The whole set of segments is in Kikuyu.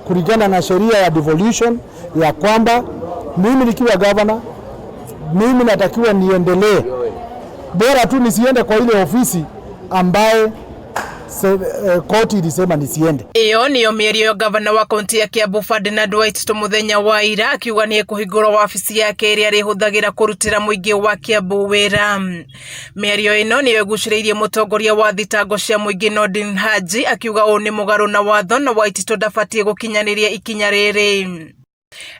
Kulingana na sheria ya devolution ya kwamba mimi nikiwa governor, mimi natakiwa niendelee, bora tu nisiende kwa ile ofisi ambaye koti ilisema nisiende. Iyo niyo mĩario ya gavana wa kaunti ya Kiambu Ferdinand Waititu mũthenya wa ira, akiuga nĩ ekũhingũra wabici yake ĩrĩa arĩhũthagĩra kũrutĩra mũingĩ wa Kiambu wĩra. Mĩario ĩno nĩyo ĩgucĩrĩirie mũtongoria wa thitango cia mũingĩ Nordin Haji, akiuga ũũ nĩ mũgarũ na watho na Waititu ndabatiĩ gũkinyanĩria ikinya rĩrĩ.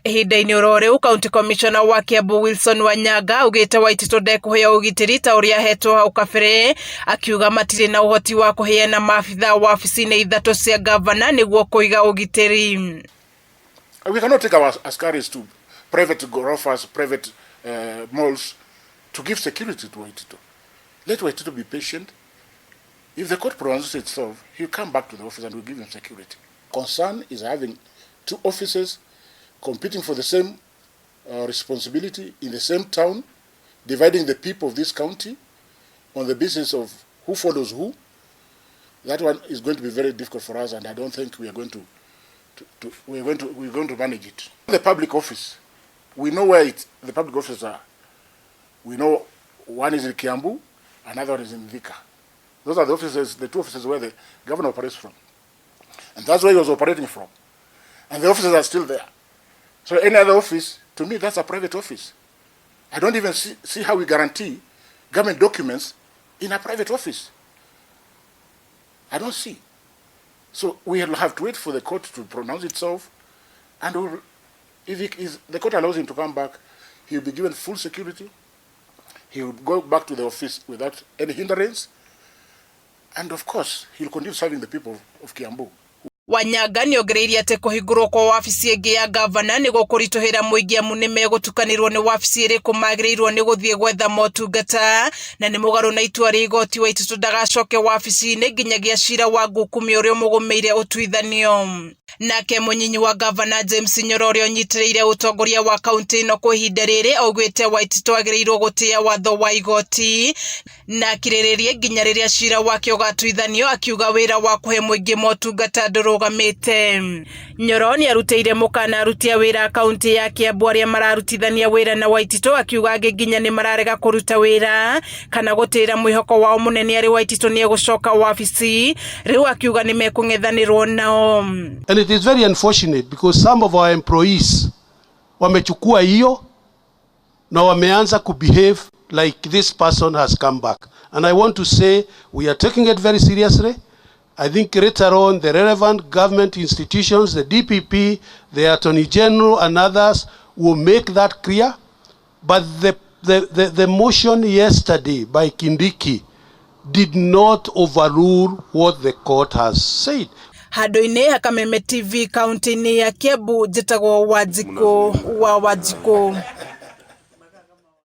Ihinda-inĩ oro rĩu, County Commissioner wa Kiambu Wilson Wanyanga augĩte Waititu ndekũheo ũgitĩri ta ũrĩa ahetwo hau kabere, akiuga matirĩ na ũhoti wa kũheana maabitha wabici-inĩ ithatũ cia gavana nĩguo kũiga ũgitĩri. We cannot take our askaris to private ghorofas, private malls to give security to Waititu. Let Waititu be patient. If the court pronounces itself, he'll come back to the office and we'll give him security. Concern is having two offices competing for the same responsibility in the same town, dividing the people of this county on the basis of who follows who. That one is going to be very difficult for us, and I don't think we are going to we are going to manage it. The public office, we know where the public offices are. We know one is in Kiambu, another one is in Thika. Those are the offices, the two offices where the governor operates from. And that's where he was operating from. And the offices are still there. So any other office, to me, that's a private office. I don't even see how we guarantee government documents in a private office. I don't see. So we will have to wait for the court to pronounce itself, and if the court allows him to come back, he will be given full security. He will go back to the office without any hindrance. And of course, he will continue serving the people of Kiambu. Wanyanga nĩongereire atĩ kũhingũrwo kwa wabici ĩngĩ ya gavana nĩ gũkũritũhĩra mũingĩ, amu nĩ megũtukanĩrwo nĩ wabici ĩrĩkũ magĩrĩirwo nĩ gũthiĩ gwetha motungata, na nĩ mũgarũ na itua rĩa igoti Waititu ndagacoke wabici-inĩ nginyagia cira wa Ngukumĩ ũrĩa ũmũgũmĩire ũtuithanio. Nake mũnyinyi wa gavana James Nyoro, ũrĩa ũnyitĩrĩire ũtongoria wa kaunti ĩno kwa ihinda rĩrĩ, augĩte Waititu agĩrĩirwo gũtĩĩa watho wa igoti na akirĩrĩrie nginya rĩrĩa cira wake ũgatuithanio, akiuga wĩra wa kũhe mũingĩ motungata ndũrũgamĩte. Nyoro nĩ arutĩire mũkana aruti a wĩra a kaunti ya Kiambu arĩa mararutithania wĩra na Waititu, akiuga angĩ nginya nĩ mararega kũruta wĩra kana gũtĩra mwĩhoko wao mũnene arĩ Waititu nĩ egũcoka wabici rĩu, akiuga nĩ mekũng'ethanĩrwo nao. And it is very unfortunate because some of our employees wamechukua hiyo na wameanza kubehave like this person has come back. And I want to say we are taking it very seriously. I think later on the relevant government institutions, the DPP, the Attorney General and others will make that clear. But the motion yesterday by Kindiki did not overrule what the court has said. Handũ-inĩ ha Kameme TV kaunti-inĩ ya Kiambu, njĩtagwo Wanjikũ wa Wanjikũ.